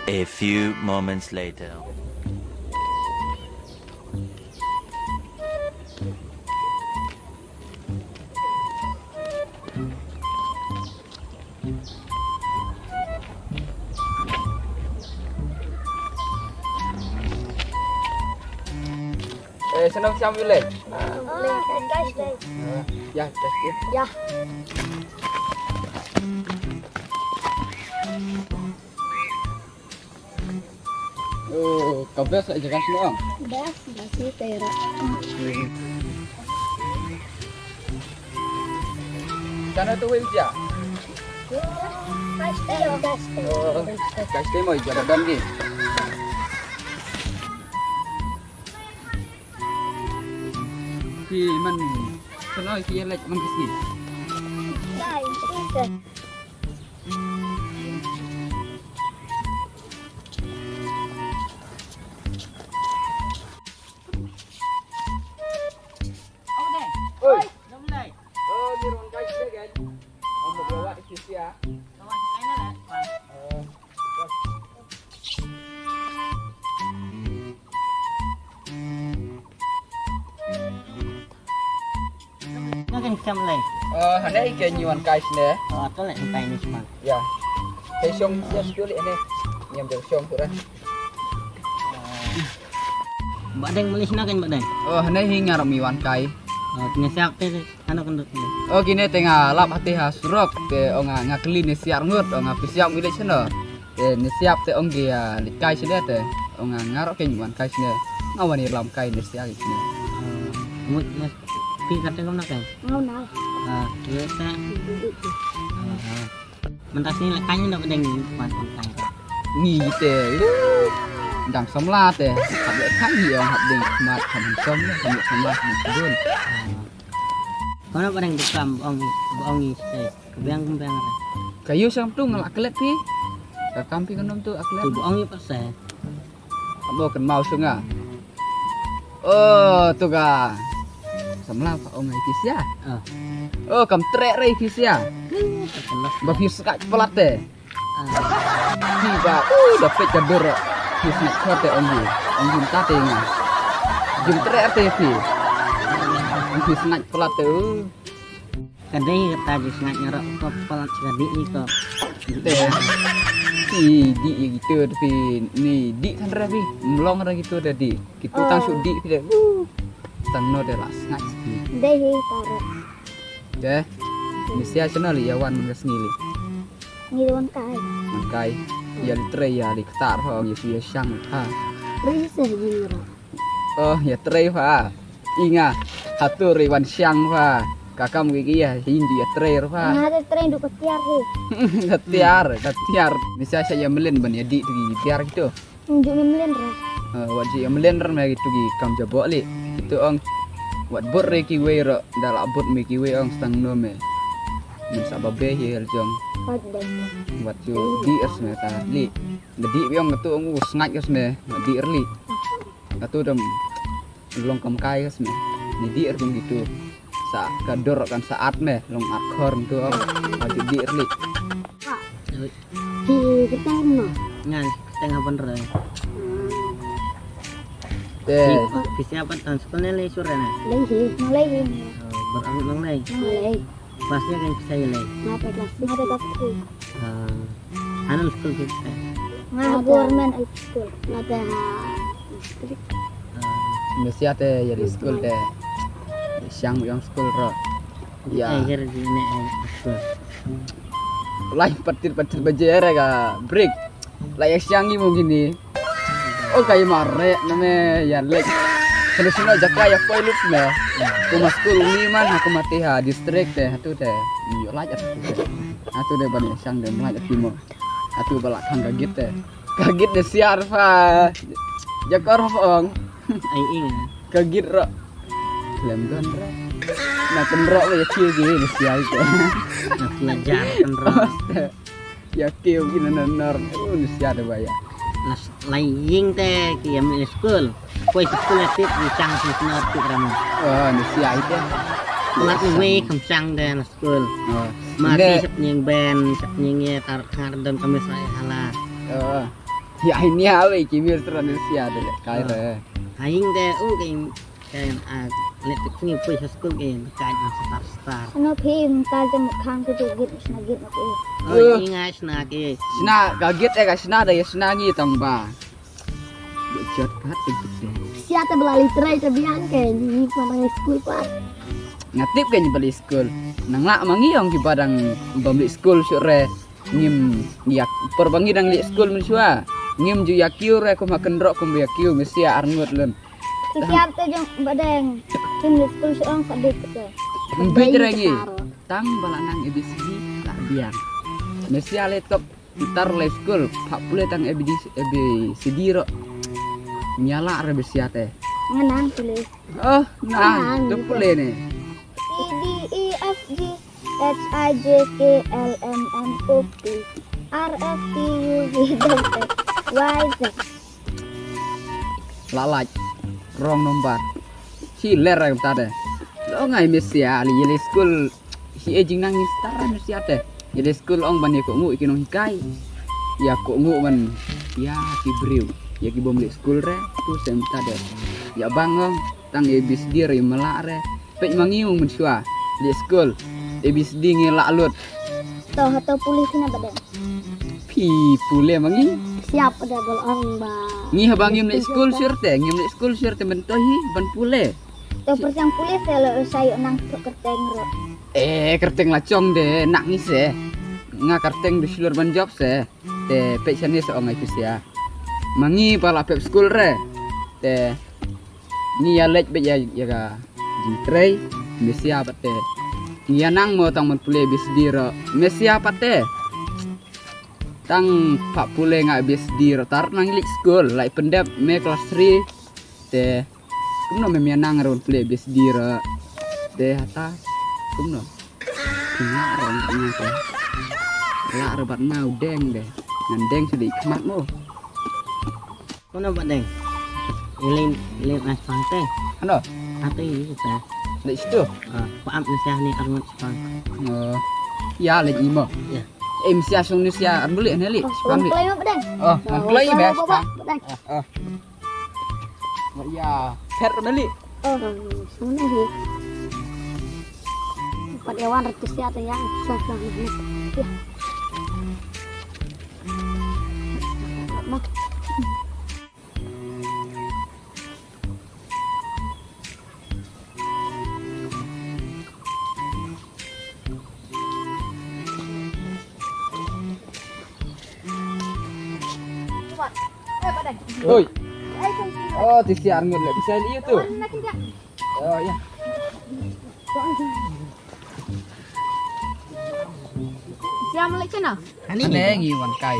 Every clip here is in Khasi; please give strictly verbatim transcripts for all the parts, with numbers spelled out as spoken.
A few moments later. Eh, sano siam yu le? Ya, ya, ya. Ya. Oh, ka best la jaka sini, Ong? Best, best ni tera. Sana tu wei ja? Best, best. Oh, best mo ja badan ni. Ki man, sana ki lek man ki sini. Best, best. Oi. Oi. Oh, ni wan kai sini kan? Ong ba wa ki sia. Wan kai na la. Eh. Nga kan kam lei. Eh, hane i ke nyuan kai sne. Oh, to lei kai ni sma. Ya. Kai shong ya sku lei ne. Nyam jong shong tu dah. Ba deng mlis na kan ba deng. Oh, hane hi ngar mi wan kai. Oh, kine siap te ano kan dut. Oh, kine te nga lap hati ha surok te ong nga kli ne siar ngut ong nga pisiap mi lei sno. Te ne siap te ong ki, ah, leit kai sini te. Ong nga ngar ke nyuan kai sini. Nga wan i lam kai ne siap sini. Mut ne pi kate kom na kai. Ngau na. Ah, ye ta. Ah, ah. Mentas ni la kai ni da deng wan kai. Ni te. Dang samla te. Hab le kai ni ong hab deng mat hab samla hab samla hab dun. Kau nak barang bekam ong ong ni. Kebiang kebiang. Kayu sam tu ngelak kelet pi. Ka kam pi kandom tu aklet. Tu ong ni pasal. Abo kan mau sunga. Oh, tu ga. Samla pa ong ai kisia. Ah. Oh, kam trek rai kisia. Ba phi skat pelat te. Ah. Phi ba, oh, dapat kadur. Phi skat pelat te ong ji. Ong ji ta te nga. Jum trek te phi. Phi skat pelat te. Ka dei kata ju sngaid ngarok ko palat ka dih iko. Te. Ki dih ïa gitu te phi ni dih kan ra phi. Mlong ra gitu te dih. Gitu tang shu dih phi te. Tang no te la sngaid phi. Dei hi parot. Te. Ni sia channel ïa wan ka sngi li. Ngi wan kai. Wan kai. Ïa li trei ïa li ktar ho ïa shu ïa shang ha. Ri se ji ro. Oh, ïa trei pha. Inga. Hatu ri wan shang pha. Ka kam ki ki ïa hindi ïa trei pha. Nga te trei du ka tiar hi. Ka tiar, ka tiar. Ni sa sa ïa mlin ban ïa dih tu ki tiar gitu. Njuk mlin ra. Eh, wat ji ïa mlin ra me gitu ki kam jabok li. Gitu ong. Wat bot re ki wei ro. Da la bot me ki wei ong stang no me. Min sa ba be hi hel jong. Wat dei. Wat ju dih ers me ta li. Nga dih biang katu ong u sngaid kas me, nga dih erli. Katu dam long kam kai kas me. Ni dih er kum gitu. Sa ka dor kan sa at me, long at khor tu ong. Nga dih dih erli. Hi kita no. Ngan tengah bener. Te. Pisa apa tan sekolah ni sore ni. Lei hi, lei hi. Berang nang lei. Lei. Kelas ïa kan pisa ïa lei. Nga te kelas. Nga te kelas sepuluh. Ah, anan skul tu. Nga government high school. Nga te ha district. Ah. Malaysia te ïa di skul te. Siang ïong skul ro. Ïa. Eh, ger di ne skul. Lai patit patit baje re ka break. La ïa siang i mo kini. O kai mare na me ïa lek. Kena sino jaka ïa poi lup me. Kuma skul ni man ha kuma te ha district te hatu te. Ïa lek hatu te. Hatu te ban ïa siang te lek hatu mo. Hatu ba la khang ka git te. Ka git de siar pha. Jakor pha ong. Ai ing. Ka git ro. Lem don ro. Na ken ro ïa ki gi de siar ke. Na jar ken ro. Ïa kiew ki na nar, oh, ni sia de ba ïa. Las lai ying te ki em in school. Poi school ïa tip ni chang si snar tip ram. Oh, ni sia ite. Lat ni wei kam chang de na school. Oh. Ma ti sep nying ben, sep nying ye tar khar don kami sai hala. Oh. Ya ini awe ki mir tran Malaysia de kai re. Haing de u ke ke a le te kni pui ha skul ke ka na star star. Ano phi mynta te mut khang te git sna git na phi. Oh, inga sna ke. Sna ka git e ka sna da ya sna ngi tang ba. Jot pat te git de. Sia te bela literai te biang ke ni pa nang skul pat. Ngatip ke ni bela skul. Nang la mangi ong ki badang bam li skul sure. Ngim yak por ba ngi dang leh skul mynshuwa. Ngim ju ïa kiew re kum ha kynroh kum ba ïa kiew Malaysia arngut lem. Ki siap te jong badeng. Kim leh skul shu ong sabit te. Mbit re ngi. Tang ba la nang A B C D la biang. Malaysia le tok tar le skul pha pule tang A B D A B C D ro. Nyala re Malaysia te. Nganang pule. Oh, nang, nang, tu pule ni. C D E F G H I J K L M N O P R F T U V W X Y Z. Lalaj. Wrong number. Chi ler ang ta de. Lo ngai Malaysia li yeli school. Hi e jingnang ni star Malaysia te. Yeli school ong ban ye ko ngu ki nong hikai. Ya ko ngu ban ya ki briew. Ya ki bom li school re. Tu sem ta de. Ya bang ong. Tang A B C D re mala re. Pek mangi ung mynshuwa. Di school. A B C D ngi la lut. To hato pule sina badeng. Phi pule mangi. Siap pada bol ong ba. Ngi haba ngim le school sir te, ngim le school sir te mento hi ban pule. To perteng pule se lo sayo nang to kerteng ro. Eh, kerteng la chong de nak ngi se. Nga kerteng du shlur ban job se. Te pek sani se ong ai pisia. Mangi pala pek school re. Te Ngi ïa leit bad ïa, ïa ka jingtrei Malaysia pat te. Ngi ïa nang mo tang man pule A B C D ro Malaysia pat te. Tang pha pule nga A B C D ro tar nang leit school lai pyndep me class three. Te kumno me ïa nang ro pule A B C D ro. Te hata kumno. Nga ro nga te. La ro bad mau deng de. Ngan deng sidi khmat mo. Kono ba deng. Iling iling ai pang te. Ano? Ate ini kita. Lek situ. Ah, paam ni sia ni arngut pang. Oh. Ya lek imo. Ya. Eh msia sung ni sia arngut lek ni lek. Pang lek. Klai ba deng. Oh, man klai ba. Ba deng. Oh. Ba ya. Fer ni lek. Oh, sana ni. Pat yawan retus ya te yang. Sa sa. Ya. Oi. Oh, ti siar ngut le. Bisa lihat tu. Oh, ya. Siam lek chena. Ani ne ngi wan kai.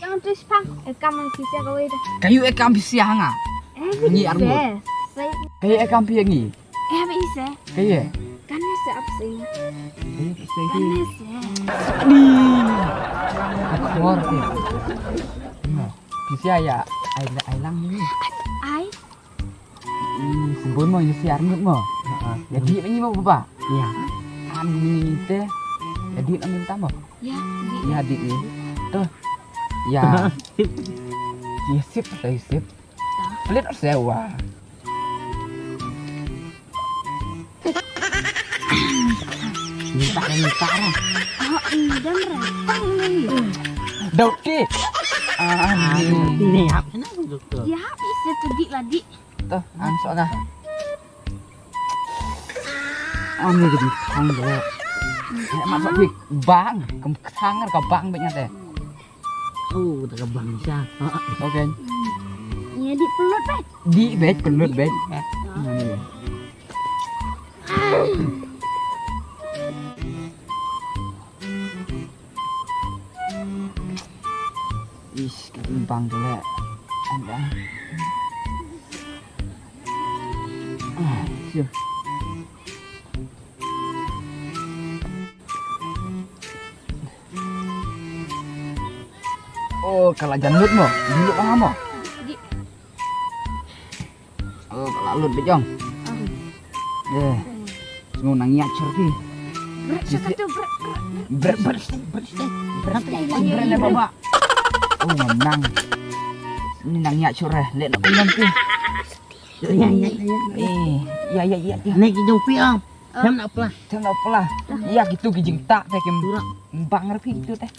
Yang tu spang, eh kam ang kisia kawai dah. Kayu eh kam bisia nga. Eh, ngi arngut. Kayu eh kam pia ngi. Eh, apa ise? Kayu. Kan ise apa sih? Kayu apa sih? Kan ise. Ni. Akor ya. Nah, bisia ya. Ai ai lang ni. Ai. Hmm, sembun mo, ïa si arngut mo. Heeh. Ïa dih ma ngi mo baba. Ïa. Kan ngi te. Ïa dih ma ngi ta mo. Ïa, dih. Ïa dih ni. Tu. Ïa. Ïa sip, ïa sip. Pelit sewa. Minta re, minta re. Ah, indem re. Pang ni. Daud ti. Ah, ni. Ni hap sana tu. Ïa, ise tu dih lah dih. Tuh, ang sok dah. Ani jadi khang dulu. Eh, masuk di bang, kem khang ka bang banyak deh. Oh, udah ka bang sha. Okay. Ïa dih pelut bej. Dih bej, pelut bej. Ah, ni. Ish, ka bang tu lah. Ada. Ah, sure. Oh, kalau jangan lut mo, lut apa mo? Oh, ka la lut bejong. Eh. Semua nang ïa cherti. Bret satu bret. Bret bret bret. Bret bret baba. Oh, ngam nang. Ni nang ïa shuh re, leh na ulam phi. Ïa, ïa, ïa, ïa. Eh, ïa, ïa, ïa, ïa. Ni ki jong phi ong. Them na pla. Them na pla. Ïa, kitu ki jingtah te kim bang re phi kitu te.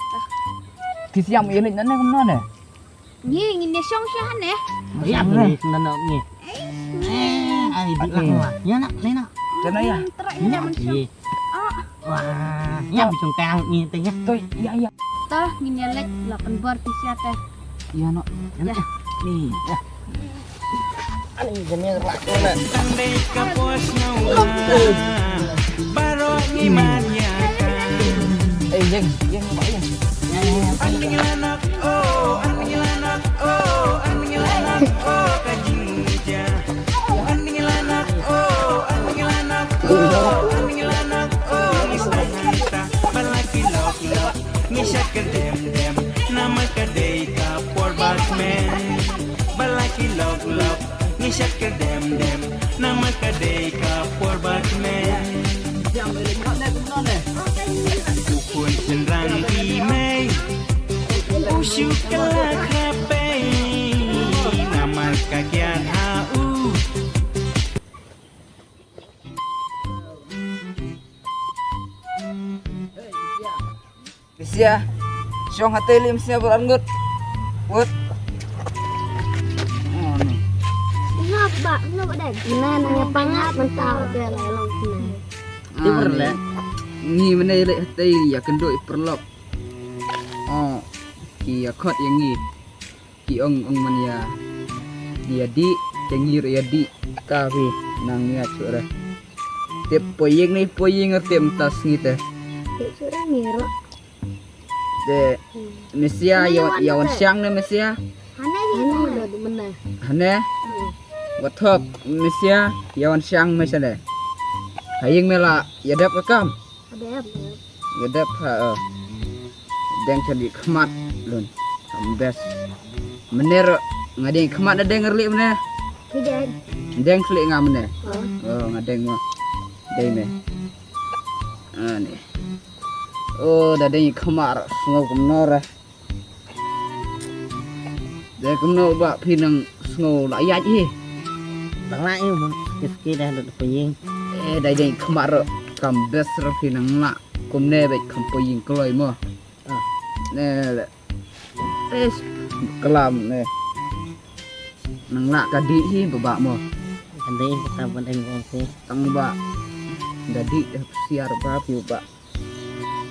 Ki siam ïa leh na ne kumno ne. Ngi ngin ïa shong sha hangne. Ïa, phi na no ngi. Eh, ai di lah wa. Ïa na, ni na. Te na ïa. Ïa, phi. Wah, ïa, phi shong kang ngi te ïa. Toi, ïa, ïa. Toh, ngin ïa leit la pynbor phi sha te. Ïa no. Ïa. Ni, ïa. Ani jani rak ko na. Tang dei ka pos na wa. Baroh ngi man ïa ka. Eh, ïeng, ïeng, ïeng. Ïa, ïa, ïa. An ngi la nak, oh, an ngi la nak, oh, an ngi la nak, oh, ka jingja. An ngi la nak, oh, an ngi la nak, oh, an ngi la nak, oh, ngi sdang hangta. Ba la ki lok lok, ngi shad ka dem dem. Namar ka dei ka por ba kmen. Ba la ki lok lok, ngi shad ka dem dem. Namar ka dei ka por ba kmen. U khun shynrang i mei, u shu kylla khapei. Namar ka kiad ha u. Mesia, shong hatei lei Mesia, baroh arngut. Wut. Oh, ni. Ngap ba, ngap ba dai. Ina na ngap ngap mentah hotel long sini. Ah, ni. Ngi mynne lei hatei ïa kynduh i paralok. Oh, ki ïa khot ïa ngi. Ki ong ong man ïa, ïa dih, te ngi ruh ïa dih. Ka phi nang ïa shuh re. Tip poi ïing ne poi ïing, tip mynta sngi te. Tip shuh re ngi ruh. Te Mesia ïa, ïa wan shang ne Mesia. Hane ïa wan shang. Hane. Wat thok Mesia ïa wan shang me shane. Ha ïing me la ïa dep ka kam. Ïa dep ha, eh. Deng ka dih khmat lun. Am bes. Mynne ruh nga deng khmat, na deng rli mynne. Deng khlieh nga mynne. Oh, nga deng mo. Dei me. Ani. Oh, da deng khmat ruh sngew kumno re. Dei kumno ba phi nang sngew la ïaid hi. Dang la ïa mo, kiski dah lut phi ïing. Eh, dei dei khmat ruh kam bes ruh phi nang la. Kumne bad kam phi ïing kloi mo. Ah. Ne le. Es klam ne. Nang la ka dih hi ba ba mo. Kan dei ka ban eng ong si. Tang ba. Da dih siar ba phi ba.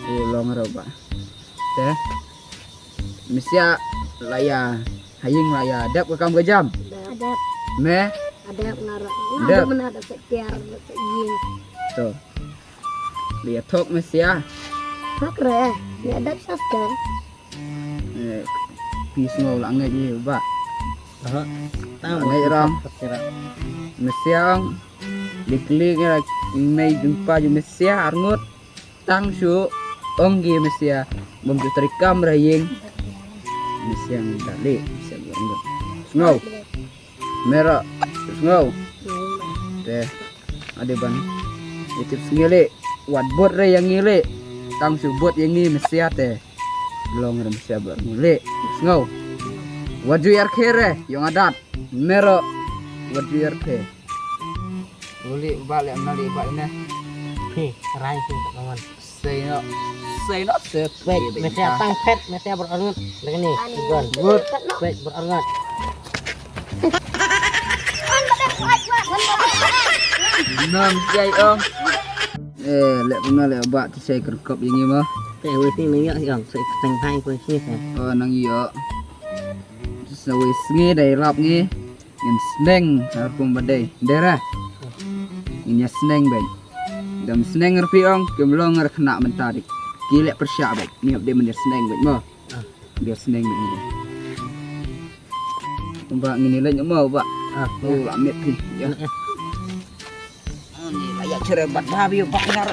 Ïa long ruh ba. Te. Mesia la ïa ha ïing la ïa dep ka kam ka jam. Dep. Me? Dep nga ruh. Dep. Nga ruh mynta da peit tiar da peit ïing. To. La ïa thok Mesia. Thok re. Ïa dep sas te. Eh, phi sngew la ngeit ïa ba. Aha. Tang ngeit ram. Mesia ong. Lik lik ïa mei jumpa ju Mesia arngut. Tang shu ong ki Mesia bym ju trei kam ra ïing. Mesia ngin ta leh, Mesia ngin ta sngew. Mero sngew. Te ade ban itip sngew leh. Wat bot re ïa ngi leh. Tang shu bot ïa ngi Mesia te. Long re Mesia bot ngi leh. Sngew. Wat ju ïarkhie re ïong adat. Mero wat ju ïarkhie. Uli ba leh na li ba ine. Hi, rai hi tak kawan. Sei no. Sei no se. Wait, Mesia tang pet, Mesia berarut. Lagi ni, Iban. Good. Wait, berarut. Nam sei ong. Eh, leh puna leh ba ti sei kerkop ïa ngi mo. Te wei ti nang ïa ïa sei tang hai ko shi. Oh, nang ïa. Sa wei sngi dei lap ngi. Ngin sneng ha kum ba dei. Dei re. Ngin ïa sneng bad. Dam sneng ngar phi ong, kim long ngar khynnah mynta dik. Ki leh pyrshah bad. Ngi hap dei mynta sneng bad mo. Dei sneng bad ngi. Ba ngin ïa leh mo ba. Ah, oh, la met phi. Ïa. Ni la ïa chere bad ba bi ba ngar.